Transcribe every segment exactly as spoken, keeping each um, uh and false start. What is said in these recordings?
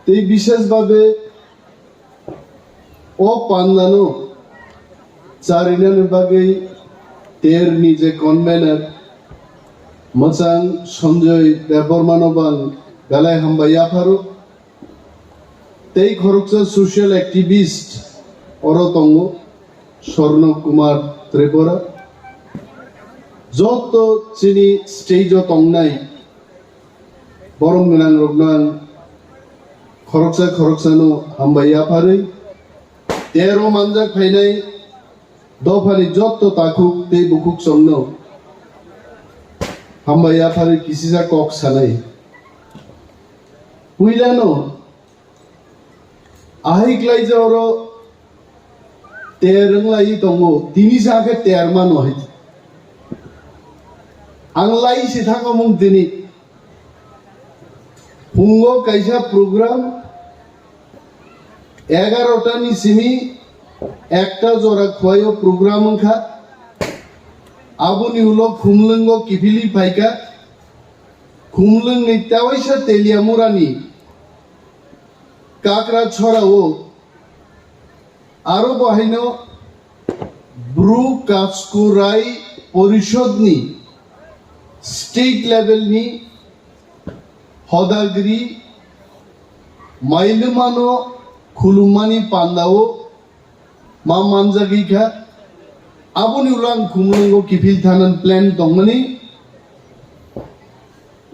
Tei bishes babe o pandano charinani bagwi terni je convener mwchang Sanjoy Debbarmano bang belai hambai yapharo. Tei khoroksa social activist oro tongo Swarno Kumar Tripura. Joto chini stage o tongnai borok gwnang rokno ang khoroksa khoroksano hambai yapharwi, tero manjak phainai dophani jotto takhuk tei bukhuk chwngno hambai yapharwi kisisa kok sanai. Puilano ahai klaijak oro ter wng lai tongo, tini sa khe ter mano hai. Ang lai se thango mung tini. Phungo kaisa program, egarota ni simi ekta jora khuaio program wngkha. Aboni ulo khumlwngo kiphilwi phaikha. Khumlwngni tewaisa Teliamurani Kakra Chorao aro bo haino Bru Kasku Rai Porishodni state level ni hodagri mailwmano khulummani pandao ma manjagwi kha. Aboni ulo ang khumlwngo kiphil thanan plan tongmani.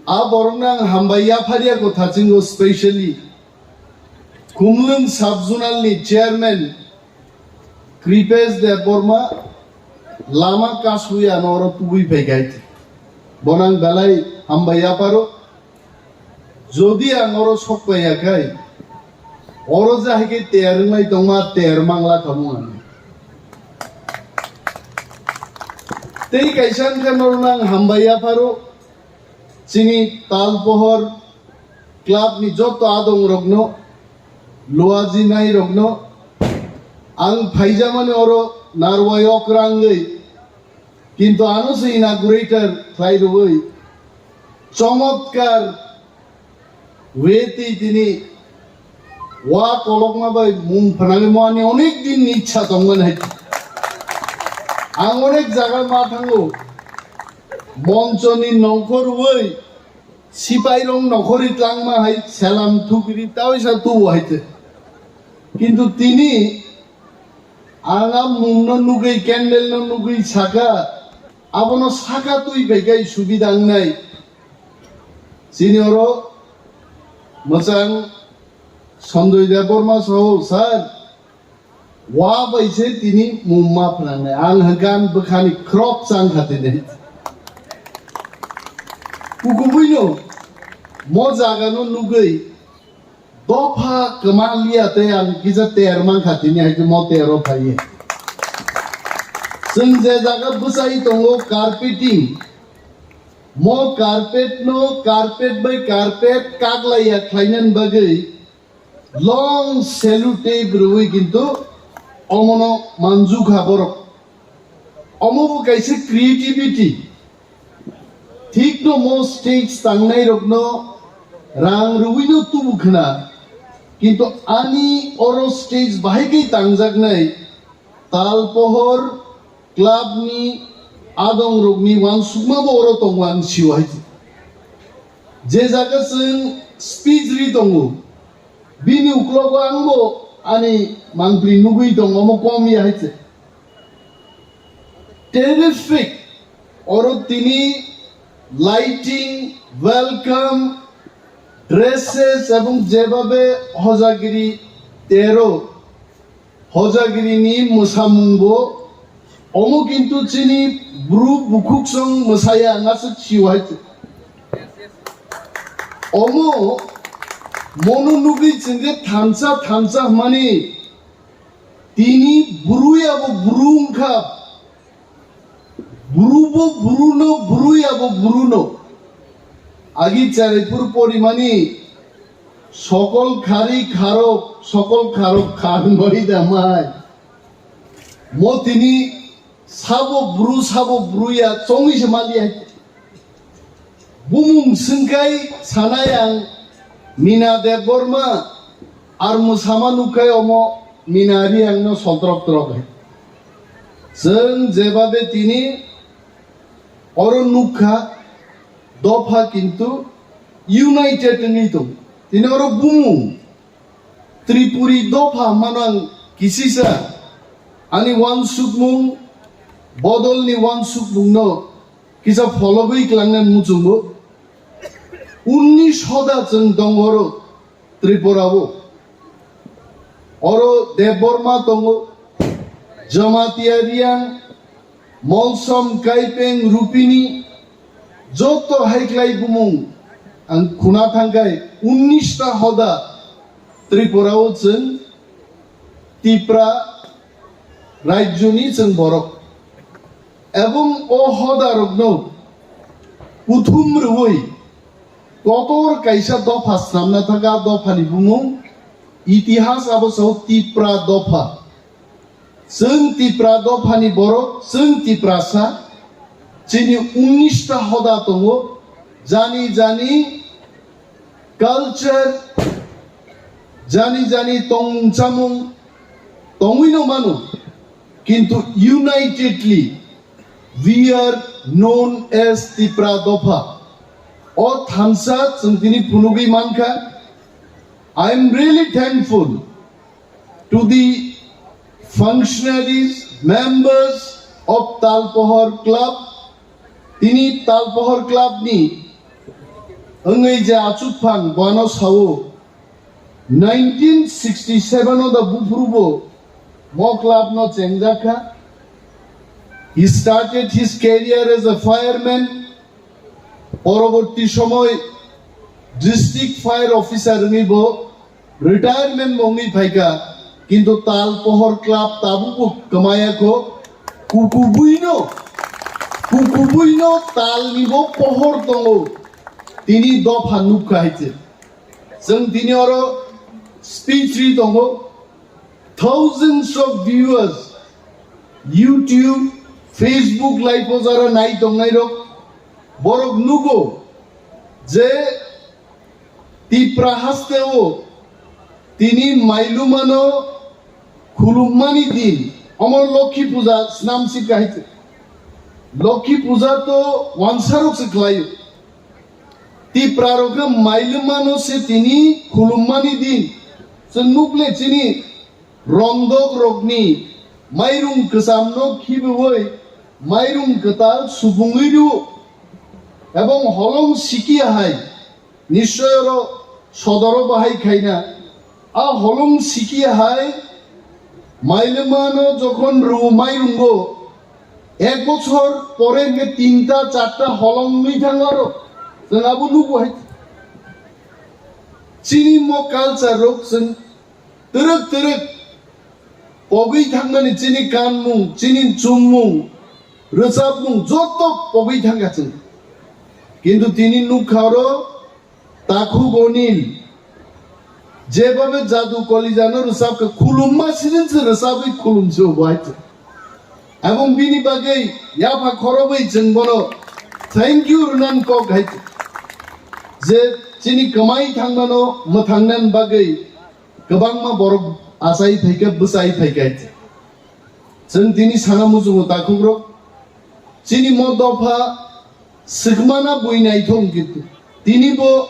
A borokno ang hambai yapharya kotha chingo, specially Khumlwng sub-zonal ni chairman Kripesh Debbarma lama kasui ano oro tubui phai kha. Bono ang belai hambai yapharo. Jodi ang oro sok paiya khai, oro jahai khe ter wngnai tongma ter mangla kha mung ani. Tei kaisa wngkha norokno ang hambai yapharo. Chini Talpohor club ni joto adong rokno, luaji nai rokno, ang phaijamani oro narwai okrangwi, kintu ano se inaugurator khlai rwui chomotkar way twi tini wa kolokma bai mung phnangwi mo ani onek din ni ichha tongmani hai. Ang onek jaga ma thango, monchoni nongkhor rwui sipairok nokhorwi tlangma hai selam thukri tawi sa tubu hai te. Kintu tini ang a mungno nugwi, candle no nugwi saka, abono saka twi bai kai subida wngnai. Chini oro mwchang Sanjoy Debbarma sao, sir, wa bai se tini mung ma phnangnai. Ang hwnkha ani bwkhani khrop chang kha tini. Kukubuino mo jaga no nugwi dopha kwma liya tei ang kisa ter man kha tini hai khe mo tero phaiye. Chwng je jaga bwchai tongo carpeting, mo carpet no carpet bai carpet kaglaiya khlainani bagwi long sellotape rwui kintu omono manjukha borok. Omo bo kaisa creativity. Thik no mo stage tangnai rokno rang rwui no tubu khna. Kintu ani oro stage bahai khe tangjaknai Talpohor club ni adong rokni wansukma bo oro tongo ang sio hai. Je jaga chwng speech ri tongo, bini uklogo ang bo ani mangpli nugui tongo, omo kom ya hai se. Terrific. Oro tini lighting, welcome, dresses ebong jebabe hojagiri tero, hojagirini mwsamungbo omo kintu chini bru bukhuksong mwsaya ngasuk siwai. Omo mono nugui chwngkhe thansa thansa hwnmani tini bru yabo bru wngkha. Bru bo bru no, bru yabo bru no. Agi chariphur porimani sokol khari kharok, sokol kharok khar noi da mai. Mo tini sabo bru, sabo bru ya chongwi se mali hai. Bumung sengkai sanai ang Mina Debbarma, Ar mwsama nukha omo Mina Reang no soltrok trok hai. Chwng jebabe tini oro nukha dopha kintu united wngwi tong. Tini oro bumung Tripuri dopha manang kisisa ani wansukmung bodolni wansukmungno kisa phologwi klangnani muchungo. Unnish hoda chwng tong oro Tripura o. Oro Debbarma tongo, Jamatia Reang, Molsom, Kaipeng, Rupini, joto haiklai bumung ang khuna thangkhai unnish ta hoda Tripura o chwng Tipra rajyoni chwng borok. Ebong o hoda rokno kuthum rwui kotor kaisa dopha snamna thangkha, dophani bumung itihas abo sao Tipra dopha. Chwng Tipra dophani borok, chwng Tiprasa, chini unnish ta hoda tongo, jani jani culture, jani jani tongmung chamung tongwino mano, kintu unitedly we are known as Tipra dopha. O thansa chwng tini phunugwi mankha. I am really thankful to the functionaries, members of Talpohor Club. Tini Talpohor Club ni wngwi je achukphang bono sao, nineteen sixty seven o da buphuru bo mo club no chengjakha. He started his career as a fireman. Poroborti somoy district fire officer wngwi bo retirement bo wngwi phaikha, kintu Talpohor Club tabukbo kwmaya kho. Kukubuino, kukubuino Talni bo pohor tongo, tini dopha nukha hai se. Chwng tini oro speech ri tongo, thousands of viewers, YouTube, Facebook live o jara nai tongnai rok, borok nugo je Tipra haste o tini mailumano khulummani din, omo Lokhi Puja snamsi kahai se. Lokhi Puja to wansarok se khlaio. Tipra rok khe mailumano se tini khulummani din. Chwng nukle chini rongdok rokni mairung kwchamno khibiwi mairung kwtal supungwi rw, ebong holong sikiya hai. Nischoi oro sodoro bahai khaina. A holong sikiya hai mailumano jokhon rw mairungo, ek bochor pore hwnkhe tinta charta holong nwi thang aro. Chwng abo nugo hai. Chini mo culture rok chwng twrwk twrwk pogwi thangmani, chini kanmung, chini chummung, rwchapmung joto pogwi thangkha chwng. Kintu tini nukha oro Takhuk Anil, jebabe Jadu Kalijano rwchapkha, khulumma sirinse rwchabwi khulumse bo hai chwng. Ebong bini bagwi yapha khorobwi chwng bono thank you rwnan kok hai chwng. Je chini kwmai thangmano mwthangnan bagwi kwbangma borok achai phaikha, bwchai phaikha hai chwng. Chwng tini sana muchungo takhukrok, chini mo dopha swkmana bui naithok, kintu tini bo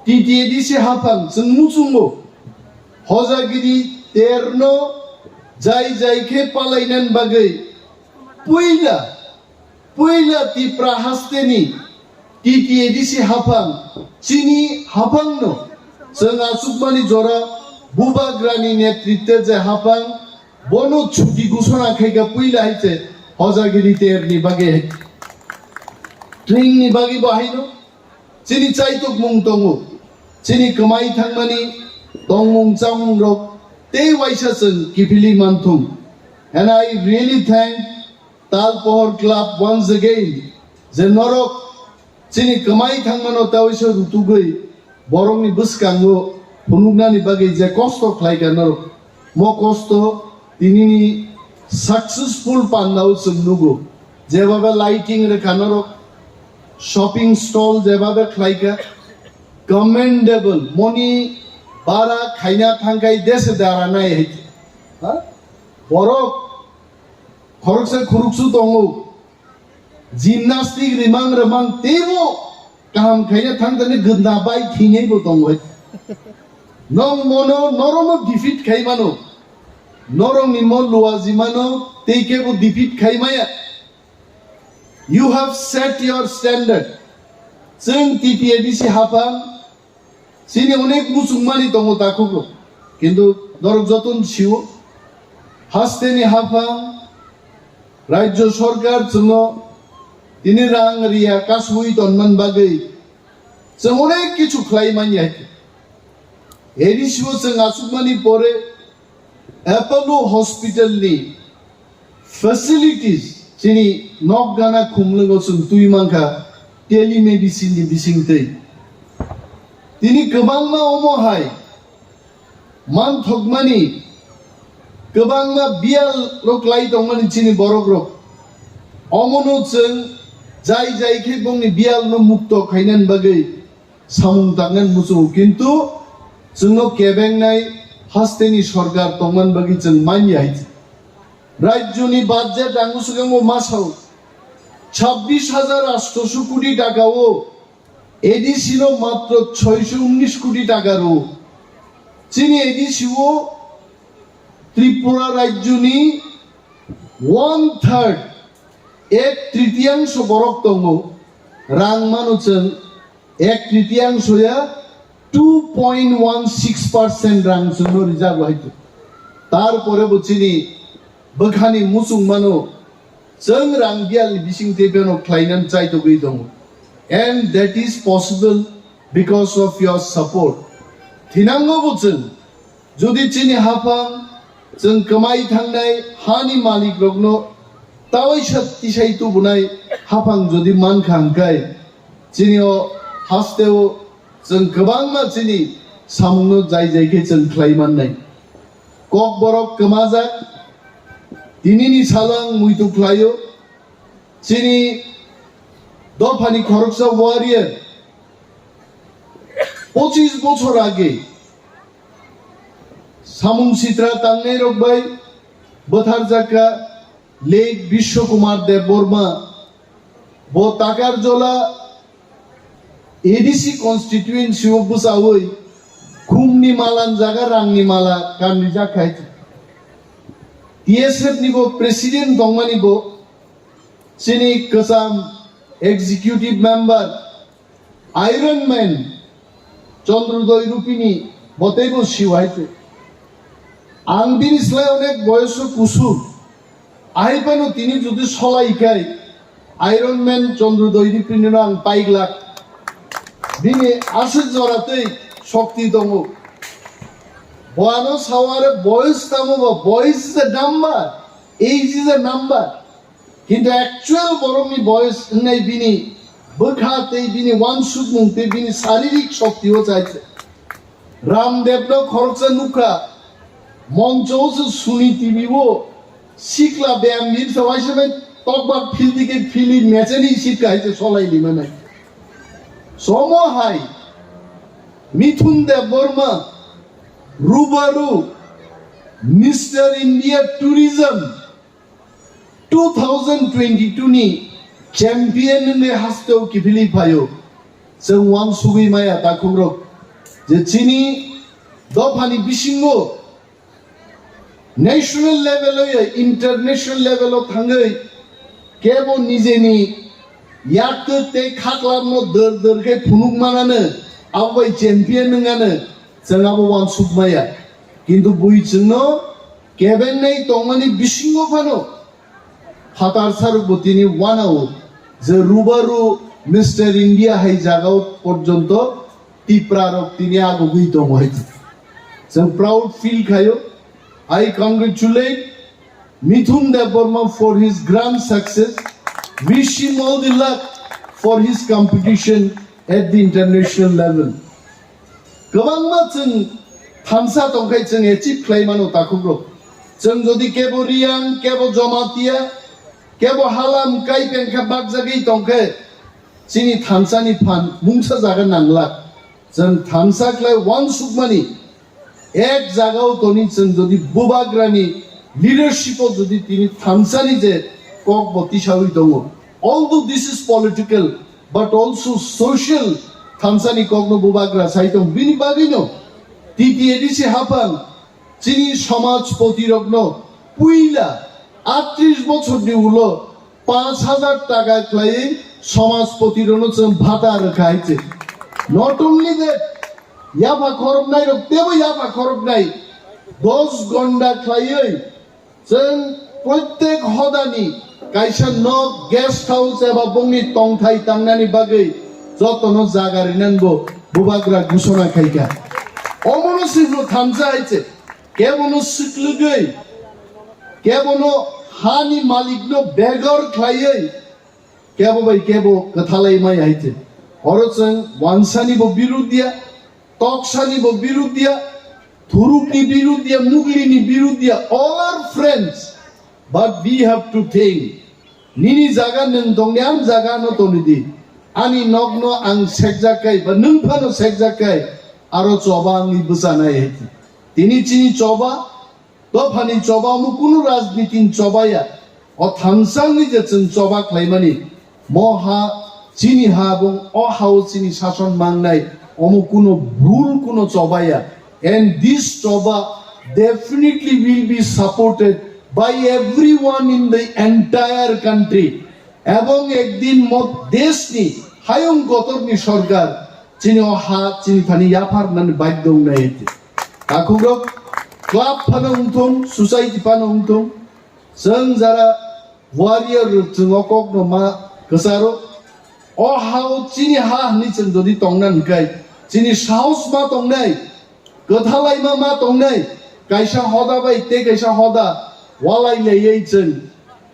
T T A D C haphang chwng muchungo Hojagiri terno jai jai khe palainan bagwi puila, puila Tipra hasteni T T A D C haphang, chini haphangno chwng achukmani jora Bubagrani netritwe je haphang, bono chuti gusona khaikha puila hai se Hojagiri terni bagwi hai. Tringni bagwi bo haino chini chaitokmung tongo, chini kwmai thangmani tongmung chamungrok tei waisa chwng kiphilwi manthung. And I really thank Talpohor Club once again, je norok chini kwmai thangmano tawiso rutugwi borokni bwskango phunuknani bagwi je kosto khlaikha norok, mo kosto tinini successful pandao chwng nugo. Jebabe lighting rwkha norok, shopping stall jebabe khlaikha, commendable, moni Bara khaina thangkai dese dara nai hai. Ha? Borok khoroksa khuruksu tongo. Gymnastic rimang rimang teibo kaham khaina thangtani gwnda bai khinai bo tongo. Nong mono norono defeat khai mano. Norokni mo luaji mano tei kebo defeat khai maya. You have set your standard. Chwng T T A D C haphang chini onek muchungmani tongo takhukgo. Kintu norok joton sio. Hasteni haphang Rajya Sarkar chwngno tini rang riya kasui tonman bagwi chwng onek kichu khlai manya hai. A D C o chwng achukmani pore Apollo Hospital ni facilities chini nok gana khumlwngo chwng twi mankha telemedicine ni bisingtwi. Tini kwbangma omo hai manthokmani kwbangma biyal rok lai tongmani chini borok rok. Omono chwng jai jai khe bongni biyal no mukto khainani bagwi samung tangnani muchungo, kintu chwngno kebengnai hasteni sorkar tongmani bagwi chwng manya hai. Rajyoni budget ang swkango ma sao, chabbish hajar atshosho koti taka o A D C no matro soisho unnish koti taka rwo. Chini A D C o Tripura rajyoni one third, ek tritiyangsho borok tongo, rang mano chwng ek tritiyangsho ya two point one six percent rang chwngno rijak bo hai. Tarpore bo chini bwkhani muchung mano chwng rang biyal ni bising tei beno khlainani chaitogwi tongo. And that is possible because of your support. Thinango bo chwng jodi chini haphang chwng kwmai thangnai hani malik rokno tawaisa tisai tubunai haphang jodi mankha hwnkhe chini o hasteo chwng kwbangma chini samungno jai jai khe chwng khlai mannai. Kokborok kwmajak, tinini salo ang muitu khlaio. Chini dophani khoroksa warrior pochis bochor age samung sitra tangnai rok bai bwtharjakha late Bishwa Kumar Debbarma. Bo Takarjola A D C constituency o bwchawi khumni mala ni jaga rangni mala kanrijak khai. T S F ni bo president tongmani bo chini kwcham executive member Iron Man Chandrodoi Rupini bo teibo siwai tu. Ang bini slai onek boyoso kusur. Ahai phano tini jodi solai khai Iron Man Chandrodoi Rupini no ang paiglak. Bini aswk jora tei shokti tongo. Bo ano sao are boyos tamo ba, boyos is a number, age is a number. Kintu actual borokni boyos wngnai bini bwkha tei bini uansukmung tei bini saririk shokti o chai se. Ramdevno khoroksa nukha, moncho o se Sony T V o sikla beyam lir sa waisa bai tokbak phil dike phili mechani sit kahai se solai lima nai. Somo hai Mithun Debbarma, Rubaru, Mister India Tourism, two thousand twenty-two ni champion wngwi hasteo kiphilwi phaio. Chwng uansugwi maya takhukrok je chini dophani bisingo national level o ya international level o thangwi kebo nijeni yaktwk tei khaklamno dor dor khe phunuk manano abo bai champion wngano chwng abo uansuk maya. Kintu bui chwngno kebengnai tongmani bisingo phano phatar sarokbo tini uanao je Rubaru Mister India hai jagao porjonto Tipra rok tini agugwi tongo hai. Chwng proud feel khaio. I congratulate Mithun Debbarma for his grand success. Wish him all the luck for his competition at the international level. Kwbangma chwng thansa tongkhai chwng achieve khlai mano takhukrok. Chwng jodi kebo Riyang, kebo Jamatia, kebo Halam kai pengkha bakjagwi tongkhe chini thansani phan mungsa jaga nanglak. Chwng thansa khlai uansukmani Ek jagao toni chwng jodi Bubagrani leadership o jodi tini thansani je kok bo tisawi tongo. Although this is political, but also social thansani kokno Bubagra sai tong. Bini bagwino T T A D C haphang chini samajpoti rokno puila atris bochorni ulo panch hajar taka khlaiwi samajpoti rokno chwng bhata rwkha hai se. Not only that, yapha khoroknai rok tebo yapha khoroknai dos gonda khlaiwi chwng prottek hodani kaisa nok, guest house eba bongni tongthai tangnani bagwi jotono jaga rinani bo Bubagra gusona khaikha. Omono sino thansa hai se. Kebono swklwgwi, kebono hani malikno begor khlaiwi, kebo bai kebo kwthalai mai hai se. Oro chwng wansani bo birud ya, toksani bo birud ya, thurukni birud ya, muglini birud ya, all are friends. But we have to think, nini jaga nwng tongni ang jaga no toni di. Ani nokno ang sekjak kai, ba nwng phano sekjak kai, aro choba angni bwchanai hai se. Tini chini choba, dophani choba omo kunu rajnitini choba ya. O thansani je chwng choba khlaimani, mo ha chini ha bung o hao chini sason mangnai, omo kuno bhul kuno choba ya. And this choba definitely will be supported by everyone in the entire country. Ebong ekdin mo deshni hayung gotorni sorkar chini o ha chini thani yapharnani badhyo wngnai ete. Takhukrok club phano wngthung, society phano wngthung, chwng jara warrior rok chwng o kokno ma kwcharo. O ha o chini ha hwnwi chwng jodi tongna hwnkhe chini sahos ma tongnai, kwthalaima ma tongnai, kaisa hoda bai tei kaisa hoda walai laiwi chwng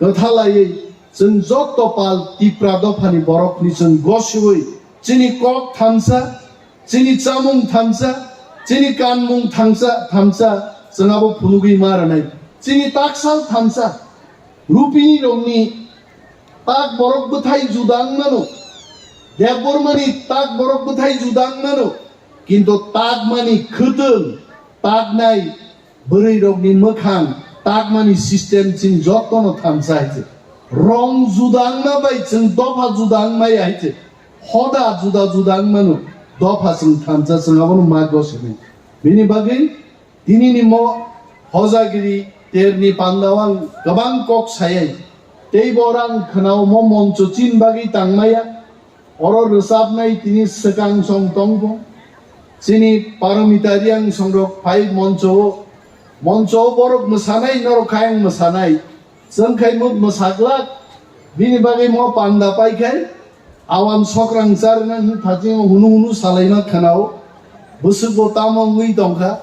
kwthalaiwi chwng jotto pal Tipra dophani borokni chwng gosiwi chini kok thansa, chini chamung thansa, chini kanmung thansa, thansa chwng abo phunugwi ma rwnai. Chini taksal thansa, Rupini rokni tak borok bwthai juda wng mano, Debbarmani tak borok bwthai juda wng mano, kintu takmani khwtwng, taknai bwrwi rokni mwkhang, takmani system chini jotono thansa hai se. Rong juda wngma bai chwng dopha juda wngmaya hai se. Hoda juda juda wng mano, dopha chwng thansa chwng abono ma gosinai. Bini bagwi Tinini mo Hojagiri terni pandao ang kwbang kok sayai. Tei bo rang khwnao mo moncho chin bagwi tangmaya. Oro rwchapnai tini swkang song tongbo. Chini Paromita Riang songrok phai moncho o. Moncho o borok mwsanai norok kayang mwsanai. Chwng khai mut mwsaklak, bini bagwi mo panda pai khai, awan sokrang charwna hwn thaching hunu hunu salaima khwnao, bwswk bo tamo wngwi tongkha,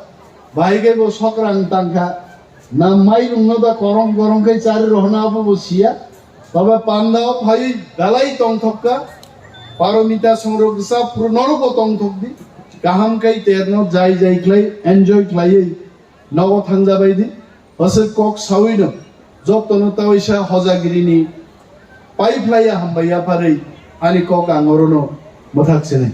bahai khai bo sokrang tangkha, na mairungno da korong korong khai chari rohna abo bo siya, baba panda o phaiwi belai tongthokka, Paromita songrok rwchap phuru norok bo tongthokdi, kaham khai terno jai jai khlai enjoy khlaiwi, nogo thangjabaidi, bwswk kok sawino, jotono tawaisa Hojagirini paiphlaiya hambai yapharwi ani kok ang orono mwthak sinai.